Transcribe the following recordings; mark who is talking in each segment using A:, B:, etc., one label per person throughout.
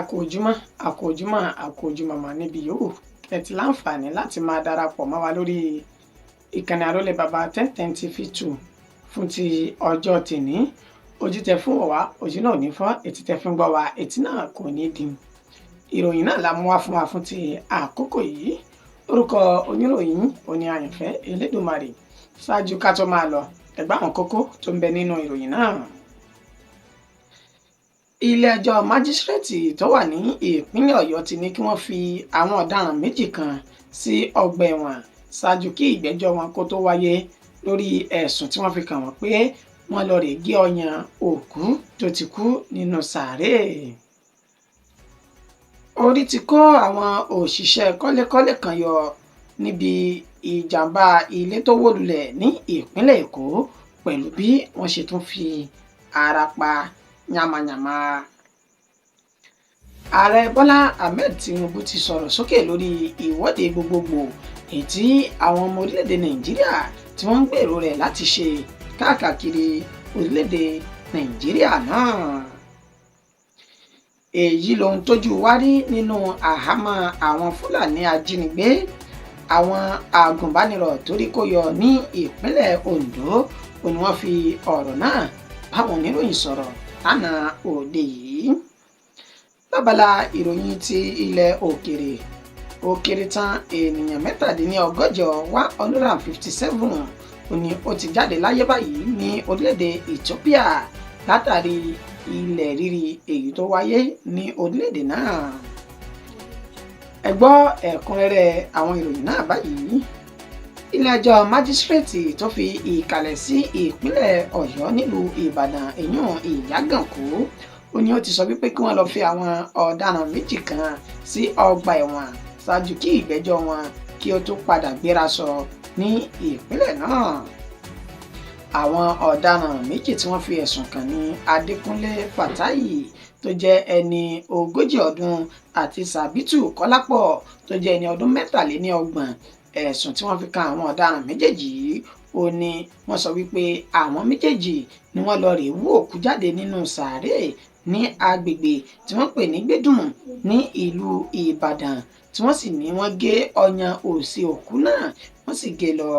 A: Kú ojúmọ́, a kú ojúmọ́, a kú ojúmọmọ níbi yòówù ẹ ti láǹfààní láti máa darapọ̀ mọ́ wa lórí ìkànnì Àrólé Baba 1010 TV 2 fún ti ọjọ́ tèní. Ojú tẹ fún wá, ojú náà ò ní fọ́, etí tẹ fún gbọ́ wa, etí náà kò ní di. Ìròyìn náà la mú wá fún wa fún ti àkókò yìí. Orúkọ oníròyìn òní Àyànfẹ́ Elédùmarè. Ṣáájú ká tó máa lọ, ẹgbẹ́ àwọn kókó tó ń bẹ nínú ìròyìn náà. Ilé-ẹjọ́ májísrèètì tó wà ní ìpínlẹ̀ Ọ̀yọ́ ti ní kí wọ́n fi àwọn ọ̀daràn méjì kan sí ọgbà ẹ̀wọ̀n ṣáájú kí ìgbẹ́jọ́ wọn kó tó wáyé lórí ẹ̀sùn tí wọ́n fi kàn wọ́n pé wọ́n lọ rè gé ọyàn òkú tó ti kú nínú sàárè. Orí ti kó àwọn òṣìṣẹ́ kọ́lékọ́lé kan yọ níbi ìjàmbá ilé tó wó lulẹ̀ ní ìpínlẹ̀ Èkó pẹ̀lú bí wọ́n ṣe tún fi ara pa yàmàyàmà. Ààrẹ Bọ́lá Ahmed Tinubu ti sọ̀rọ̀ sókè lórí ìwọ́de gbogbogbò èyí tí àwọn ọmọ orílẹ̀-èdè Nàìjíríà tí wọ́n ń gbèrò rẹ̀ láti ṣe káàkiri orílẹ̀-èdè Nàìjíríà náà. Èyí lohun tójú wa rí nínú àhámọ́ àwọn Fúlàní ajínigbé. Àwọn agùnbánirọ̀ torí kó yọ ní ìpínlẹ̀ Ondo ó ní wọ́n fi ọ̀rọ̀ náà báwọn oníròyìn sọ̀rọ̀ lánàá òde yìí. Lábala ìròyìn ti ilẹ̀ òkèrè, ó kéré tán ènìyàn 167, 157, ó ní ó ti jáde láyé báyìí ní orílẹ̀-èdè Ethiopia látàrí ilẹ̀ rírì èyí tó wáyé ní orílẹ̀-èdè náà. Ẹ gbọ́ ẹ̀kúnrẹ́rẹ́ àwọn ìròyìn náà báyìí. Ilé-ẹjọ́ májísrèètì tó fi ìkàlẹ̀ sí ìpínlẹ̀ Ọ̀yọ́ nílùú Ìbàdàn, èyún Ìyágànkú, ó ní ó ti sọ wípé kí wọ́n lọ fi àwọn ọ̀daràn méjì kan sí ọgbà ẹ̀wọ̀n ṣáájú kí ìgbẹ́jọ́ wọn kí ó tó padà gbéra sọ ní ìpínlẹ̀ náà. Àwọn ọ̀daràn méjì tí wọ́n fi ẹ̀sùn kàn ní Adékúnlé Fàtáì tó jẹ́ ẹni 40 ọdún àti Sàbítù Kọ́lápọ̀ tó jẹ́ ẹni ọdún 33. Ẹ̀sùn tí wọ́n fi kan àwọn ọ̀daràn méjèèjì yìí ó ní wọ́n sọ wípé àwọn méjèèjì ni wọ́n lọ rèé wú òkú jáde nínú sàárè ní agbègbè tí wọ́n pè ní Gbẹ́dùn ní ìlú Ìbàdàn, tí wọ́n sì ní wọ́n gé ọyàn òsì òkú náà, wọ́n sì gé lọ.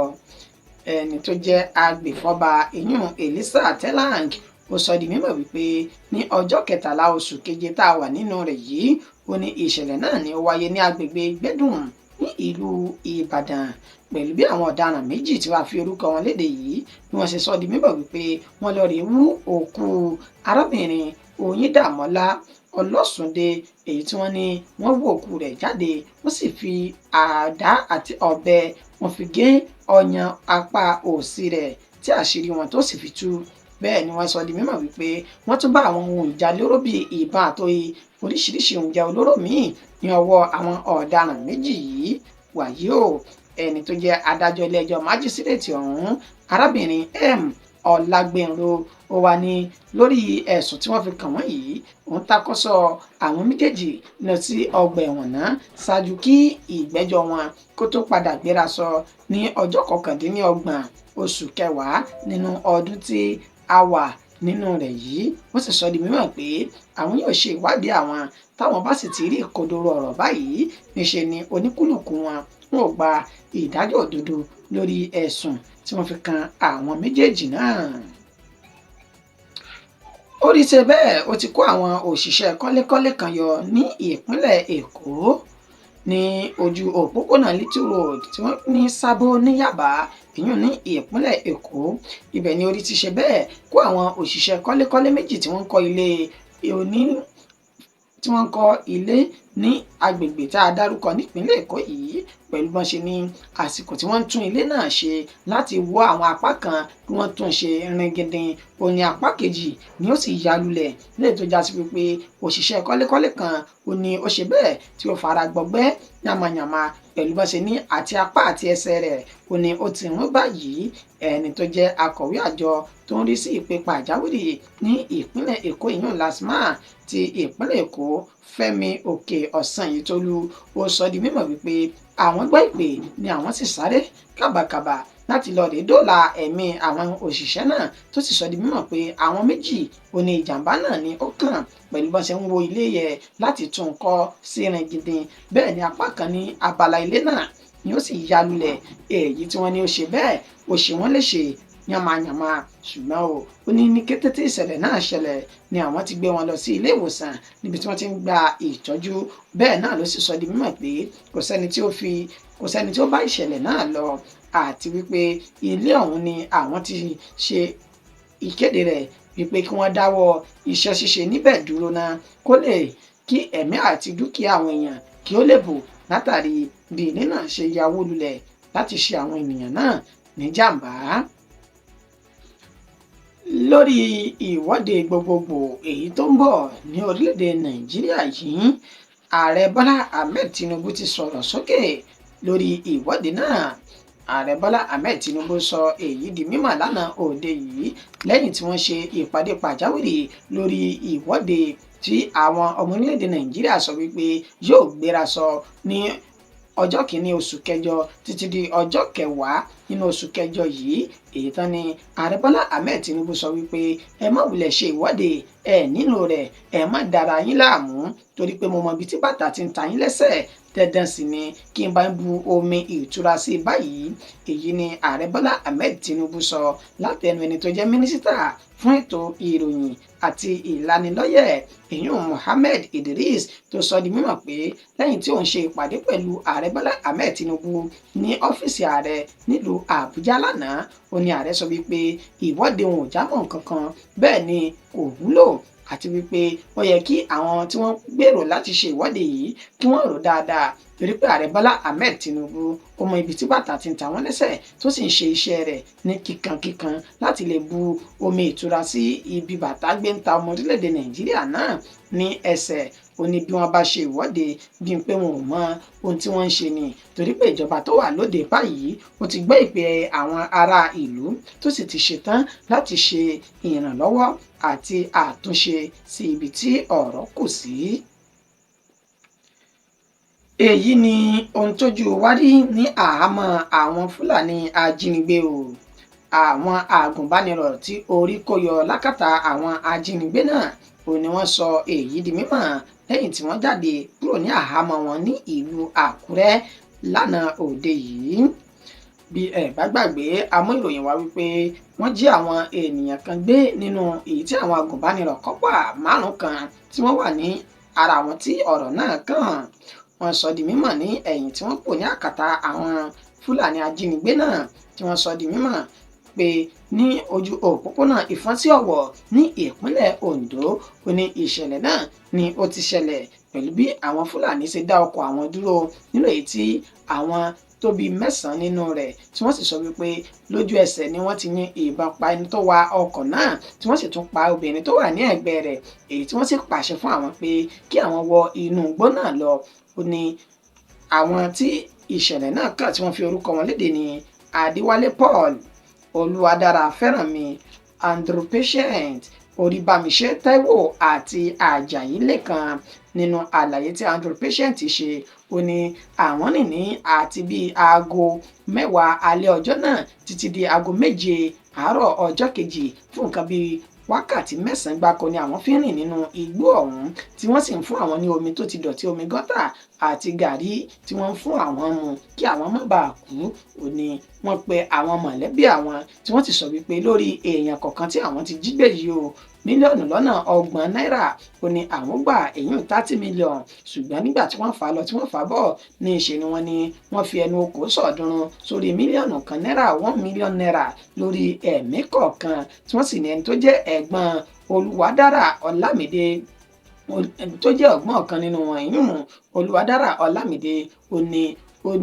A: Ẹni tó jẹ́ agbèfọ́ba ìyún Elisa Telang ó sọ di mímọ̀ wípé ní ọjọ́ 13 oṣù keje tá a wà nínú rẹ̀ yìí, ó ní ìṣẹ̀lẹ̀ náà ní ó wáyé ní agbègbè Gbẹ́dùn ní ìlú Ìbàdàn, pẹ̀lú bí àwọn ọ̀daràn méjì tí wàá fi orúkọ wọn léde yìí bí wọ́n ṣe sọ di mímọ̀ wípé wọ́n lọ rèé wú òkú arábìnrin Oyíndàmọ́lá Ọlọ́sùndé èyí tí wọ́n ní wọ́n wú òkú rẹ̀ jáde, wọ́n sì fi àdá àti ọ̀bẹ wọ́n fi gé ọyàn apá òsì rẹ̀ tí àṣírí wọn tó sì fi tú. Bẹ́ẹ̀ ni wọ́n sọ di mímọ̀ wípé wọ́n tún bá àwọn ohun ìjà olóró bíi ìbọn àtòyí oríṣiríṣi oúnjẹ olóró míì ní ọwọ́ àwọn ọ̀daràn méjì yìí. Wàyí o, ẹni tó jẹ́ adájọ́ ilé-ẹjọ́ májísírèètì ọ̀hún, arábìnrin M Ọlágbẹ̀nrò, ó wà ní lórí ẹ̀sùn tí wọ́n fi kàn wọ́n yìí, òun takọ́sọ àwọn méjèèjì lọ sí ọgbà ẹ̀wọ̀n náà ṣáájú kí ìgbẹ́jọ́ wọn kó tó padà gbéra sọ ní ọjọ́ 29 oṣù kẹwàá nínú ọdún tí a wà nínú rẹ̀ yìí. Wọ́n sì sọ di mímọ̀ pé àwọn yóò ṣe ìwádìí àwọn, táwọn bá sì ti rí ìkodoro ọ̀rọ̀ báyìí, níṣe ni oníkúlùkù wọn ò gba ìdájọ́ òdodo lórí ẹ̀sùn tí wọ́n fi kan àwọn méjèèjì náà. Ó rí ṣe bẹ́ẹ̀, ó ti kó àwọn òṣìṣẹ́ kọ́lékọ́lé kan yọ ní ìpínlẹ̀ Èkó ní ojú òpópónà Little Road tí wọ́n ní Sábó ní Yàbá, ìyún ní ìpínlẹ̀ Èkó. Ibẹ̀ ni orí ti ṣe bẹ́ẹ̀ kó àwọn òṣìṣẹ́ kọ́lékọ́lé méjì tí wọ́n ń kọ́ ilé oní tí wọ́n ń kọ́ ilé ní agbègbè tá a dárúkọ nípínlẹ̀ Èkó yìí, pẹ̀lú bọ́n ṣe ní àsìkò tí wọ́n ń tún ilé náà ṣe láti wọ́ àwọn apá kan kí wọ́n tún ṣe ringindin, ó ní apá kejì ni ó sì ya lulẹ̀ léè tó já sí wípé òṣìṣẹ́ kọ́lékọ́lé kan ó ní ó ṣe bẹ́ẹ̀ tí ó fara gbọgbẹ́ yàmàyàmà, pẹ̀lú bọ́n ṣe ní àti apá àti ẹsẹ̀ rẹ̀ ó ní ó ti rún báyìí. Ẹni tó jẹ́ akọ̀wé àjọ tó ń rí sí ìpè pàjáwìrì ní ìpínlẹ̀ Èkó, ìyún LASTMA ti ìpínlẹ̀ Èkó, Fẹ́mi Òkè Ọ̀sanyìntolú, ó sọ di mímọ̀ wípé àwọn gbọ́ ìpè ni àwọn sì sáré kàbàkàbà láti lọ rèé dóòlà ẹ̀mí àwọn òṣìṣẹ́ náà, tó sì sọ di mímọ̀ pé àwọn méjì ó ní ìjàmbá náà ni ó kàn pẹ̀lú bọ́n ṣe ń wo ilé yẹ láti tún un kọ́ sí rin gidi. Bẹ́ẹ̀ ni apá kan ní abala ilé náà ni ó sì ya lulẹ̀, èyí tí wọ́n ní ó ṣe bẹ́ẹ̀ ó ṣe wọ́n léṣe yánmayànma. Ṣùgbọ́n o ó ní ní kété tí ìṣẹ̀lẹ̀ náà ṣẹlẹ̀ ni àwọn ti gbé wọn lọ sí ilé ìwòsàn níbi tí wọ́n ti ń gba ìtọ́jú. Bẹ́ẹ̀ náà ló sì sọ di mímọ̀ pé kò sẹ́ni tí ó bá ìṣẹ̀lẹ̀ náà lọ, àti wípé ilé ọ̀hún ni àwọn ti ṣe ìkéde rẹ̀ wípé kí wọ́n dáwọ́ iṣẹ́ ṣíṣe níbẹ̀ dúró náà kó lè kí ẹ̀mí àti dúkìá àwọn èèyàn kí ó lè bò látàrí bí ilé náà ṣe ya wó lulẹ̀ láti ṣe àwọn ènìyàn náà níjàmbá. Lórí ìwọ́de gbogbogbò èyí tó ń bọ̀ ní orílẹ̀-èdè Nàìjíríà yìí, Ààrẹ Bọ́lá Ahmed Tinubu ti sọ̀rọ̀ sókè lórí ìwọ́de náà. Ààrẹ Bọ́lá Ahmed Tinubu sọ èyí di mímọ̀ lánàá òde yìí lẹ́yìn tí wọ́n ṣe ìpàdé pàjáwìrì lórí ìwọ́de tí àwọn ọmọ orílẹ̀-èdè Nàìjíríà sọ wípé yóò gbéra sọ ní ọjọ́ kìíní oṣù kẹjọ títí di ọjọ́ kẹwàá nínú oṣù kẹjọ yìí. Èyí tán ni Ààrẹ Bọ́lá Ahmed Tinubu sọ wípé ẹ má wulẹ̀ ṣe ìwọ́de, ẹ nílò rẹ̀, ẹ má dára yín láàmú torí pé mo mọ ibi tí bàtà ti ń ta yín lẹ́sẹ̀, dandan sì ni kí n bá ń bu omi ìtura sí i báyìí. Èyí ni Ààrẹ Bọ́lá Ahmed Tinubu sọ látẹnu ẹni tó jẹ́ mínísítà fún ètò ìròyìn àti ìlanilọ́yẹ̀ ìyún Mohammed Idris, tó sọ di mímọ̀ pé lẹ́yìn tí òun ṣe ìpàdé pẹ̀lú Ààrẹ Bọ́lá Ahmed Tinubu ní ọ́fíìsì ààrẹ nílùú Àbújá lánàá, ó ní ààrẹ sọ wípé ìwọ́de òun ò jámọ́ nǹkan kan, bẹ́ẹ̀ ni kò wúlò, àti wípé ó yẹ kí àwọn tí wọ́n gbèrò láti ṣe ìwọ́de yìí kí wọ́n rò dáadáa torí pé Ààrẹ Bọ́lá Ahmed Tinubu ó mọ ibi tí bàtà ti ń ta wọ́n lẹ́sẹ̀ tó sì ń ṣe iṣẹ́ rẹ̀ ní kíkankíkan láti lè bu omi ìtura sí ibi bàtà gbé ń ta ọmọ orílẹ̀-èdè Nàìjíríà náà ní ẹsẹ̀. Ó ní bí wọ́n bá ṣe ìwọ́de bíi pé wọn ò mọ ohun tí wọ́n ń ṣe ni, torí pé ìjọba tó wà lóde báyìí ó ti gbọ́ ìpè àwọn ará ìlú tó sì ti ṣetán láti ṣe ìrànlọ́wọ́ àti àtúnṣe sí ibi tí ọ̀rọ̀ kù sí. Èyí ni ohun tójú wa rí ní àhámọ́ àwọn Fúlàní ajínigbé o. Àwọn àgùnbánirọ̀ tí orí kó yọ lákàtà àwọn ajínigbé náà ò ní wọ́n sọ èyí di mímọ̀ lẹ́yìn tí wọ́n jáde kúrò ní àhámọ́ wọn ní ìlú Àkúrẹ́ lánàá òde yìí. Bí ẹ bá gbàgbé, a mú ìròyìn wá wípé wọ́n jí àwọn ènìyàn kan gbé nínú èyí tí àwọn àgùnbánirọ̀ kọ́pà 5 kan tí wọ́n wà ní ara àwọn tí ọ̀rọ̀ náà kàn. Wọ́n sọ di mímọ̀ ní ẹ̀yìn tí wọ́n pò ní àkàtà àwọn Fúlàní ajínigbé náà, tí wọ́n sọ di mímọ̀ pé ní ojú òpópónà Ìfọ̀n sí Ọ̀wọ̀ ní ìpínlẹ̀ Ondo ó ní ìṣẹ̀lẹ̀ náà ni ó ti ṣẹlẹ̀ pẹ̀lú bí àwọn Fúlàní ṣe dá ọkọ̀ àwọn dúró nínú èyí tí àwọn tó bí 9 nínú rẹ̀, tí wọ́n sì sọ wípé lójú ẹsẹ̀ ni wọ́n ti yìn ìbọn pa ẹni tó wa ọkọ̀ náà, tí wọ́n sì tún pa obìnrin tó wà ní ẹ̀gbẹ́ rẹ̀, èyí tí wọ́n sì pàṣẹ fún àwọn pé kí àwọn wọ inú igbó náà lọ. Ó ní àwọn tí ìṣẹ̀lẹ̀ náà kàn tí wọ́n fi orúkọ wọn léde ní Adéwálé Paul, Olúwadára Fẹ́rànmi, Andrew Patient, Oríbámiṣé Táíwò àti Àjàyí Lẹ́kan. Nínú àlàyé tí Andrew Patient ṣe, ó ní àwọn rìn ní àti bíi aago 10 alẹ́ ọjọ́ náà títí di aago 7 àárọ̀ ọjọ́ kejì fún nǹkan bíi wákàtí 9 gbáko ni àwọn fi ń rìn nínú igbó ọ̀hún, tí wọ́n sì ń fún àwọn ní omi tó ti dọ̀tí, omi gọ́tà àti gàrí tí wọ́n ń fún àwọn mu kí àwọn má bàa kú. Ó ní wọ́n pe àwọn mọ̀lẹ́bí àwọn tí wọ́n ti sọ wípé lórí èèyàn kọ̀ọ̀kan tí àwọn ti jí gbé yìí o, 30 mílíọ̀nù ó ní àwọn gbà, èyí 30 mílíọ̀nù. Ṣùgbọ́n nígbà tí wọ́n fà á lọ tí wọ́n fà á bọ̀ ní ìṣe ni wọ́n ní wọ́n fi ẹnu okòó sọ̀ọ́dúnrún sórí 1 mílíọ̀nù náírà, 1 million naira lórí ẹ̀mí kọ̀ọ̀kan, tí wọ́n sì ní ẹni tó jẹ́ ẹ̀gbọ́n Olúwadára Ọlámídé tó jẹ́ ọ̀gbọ́n ọ̀kan nínú wọn, ìyún Olúwadára Ọlámídé, ó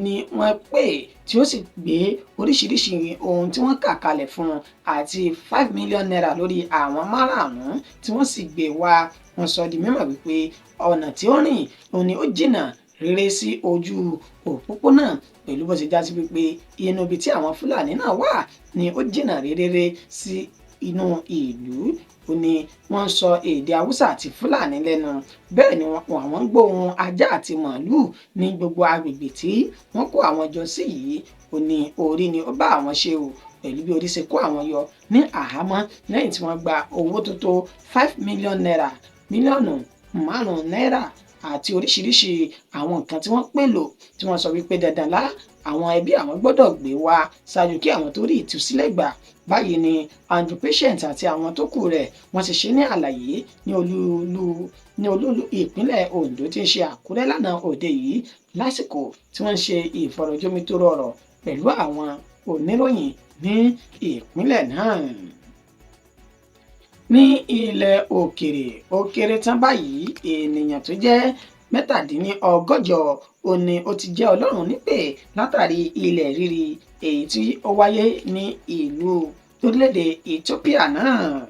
A: ní wọ́n pè tí ó sì gbé oríṣiríṣi ohun tí wọ́n kà kalẹ̀ fún un àti 5 million naira lórí àwọn 5 tí wọ́n sì gbé wá. Wọ́n sọ di mímọ̀ wípé ọ̀nà tí ó rìn òun ni ó jìnnà réré sí ojú òpópónà pẹ̀lú bó ṣe já sí wípé inú ibi tí àwọn Fúlàní náà wà ni ó jìnnà réré sí inú ìlú. Ó ní wọ́n ń sọ èdè Haúsá àti Fúlàní lẹ́nu, bẹ́ẹ̀ ni àwọn ń gbóhùn ajá àti màálùú ní gbogbo agbègbè tí wọ́n kó àwọn jọ sí yìí. Ó ní orí ni ó bá àwọn ṣe o, pẹ̀lú bí orí ṣe kó àwọn yọ ní àhámọ́ lẹ́yìn tí wọ́n gba owó tó tó ₦5 million, 5 mílíọ̀nù náírà, àti oríṣiríṣi àwọn nǹkan tí wọ́n pèlò, tí wọ́n sọ wípé dandan lá àwọn ẹbí àwọn gbọ́dọ̀ gbé wá ṣáájú kí àwọn tó rí ìtúsílẹ̀ gbà. Báyìí ni Andrew Patient àti àwọn tó kù rẹ̀ wọ́n ti ṣe ní àlàyé ní olúùlú ìpínlẹ̀ Ondo tí ń ṣe Àkúrẹ́ lánàá òde yìí, lásìkò tí wọ́n ń ṣe ìfọ̀rọ̀jomitoro ọ̀rọ̀ pẹ̀lú àwọn oníròyìn ní ìpínlẹ̀ náà. Ní ilẹ̀ òkèrè, ó kéré tán báyìí ènìyàn tó jẹ́ 137 ó ní ó ti jẹ́ Ọlọ́run nípè látàrí ilẹ̀ rírì èyí tí ó wáyé ní ìlú orílẹ̀-èdè Ethiopia náà,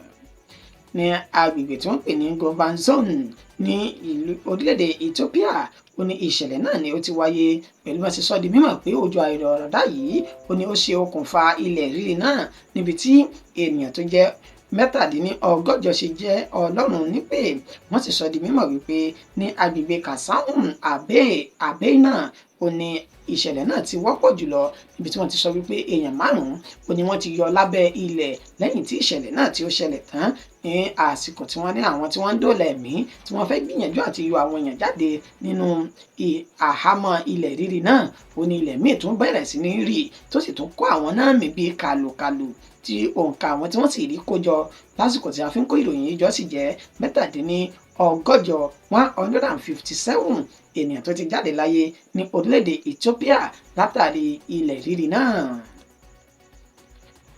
A: ní agbègbè tí wọ́n pè ní Govan Zone ní ìlú orílẹ̀-èdè Ethiopia. Ó ní ìṣẹ̀lẹ̀ náà ni ó ti wáyé pẹ̀lú bá ṣe sọ di mímọ̀ pé òjò àìrọ̀rọ̀dá yìí, ó ní ó ṣe okùnfà ilẹ̀ rírì náà, níbi tí ènìyàn tó jẹ́ 137 ṣe jẹ́ Ọlọ́run nípè. Wọ́n sì sọ di mímọ̀ wípé ní agbègbè Kasahun Abey náà, ó ní ìṣẹ̀lẹ̀ náà ti wọ́pọ̀ jùlọ, níbi tí wọ́n ti sọ wípé èèyàn 5 ó ní wọ́n ti yọ lábẹ́ ilẹ̀ lẹ́yìn tí ìṣẹ̀lẹ̀ náà tí ó ṣẹlẹ̀ tán, ní àsìkò tí wọ́n ní àwọn tí wọ́n ń dóòlà ẹ̀mí tí wọ́n fẹ́ gbìyànjú àti yọ àwọn èèyàn jáde nínú àhámọ́ ilẹ̀ rírì náà, ó ní ilẹ̀ míì tún bẹ̀rẹ̀ sí ní rì, tó sì tún kó àwọn náà mì bíi kàlùkàlù, tí òǹkà àwọn tí wọ́n sì rí kó jọ lásìkò tí a fi ń kó ìròyìn yìí jọ sì jẹ́ 137, 157 ènìyàn tó ti jáde láyé ní orílẹ̀-èdè Ethiopia látàrí ilẹ̀ rírì náà.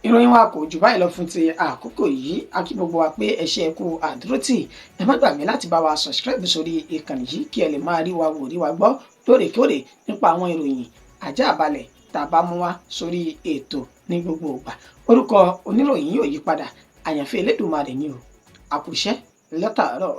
A: Ìròyìn wa kò jù báyìí lọ fún ti àkókò yìí. A kí gbogbo wa pé ẹ ṣé, ẹ kú àdúrótì. Ẹ má gbàgbé láti bá wa subscribe sórí ìkànnì yìí kí ẹ lè máa rí wa wò, rí wa gbọ́ lóòrèkóòrè nípa àwọn ìròyìn ajá àbálẹ̀ tá a bá mú wá sórí ètò ní gbogbo ìgbà. Orúkọ oníròyìn yóò yí padà, Àyànfẹ́ Elédùmarè ni o. Àkùṣẹ́ lọ́tàárọ̀.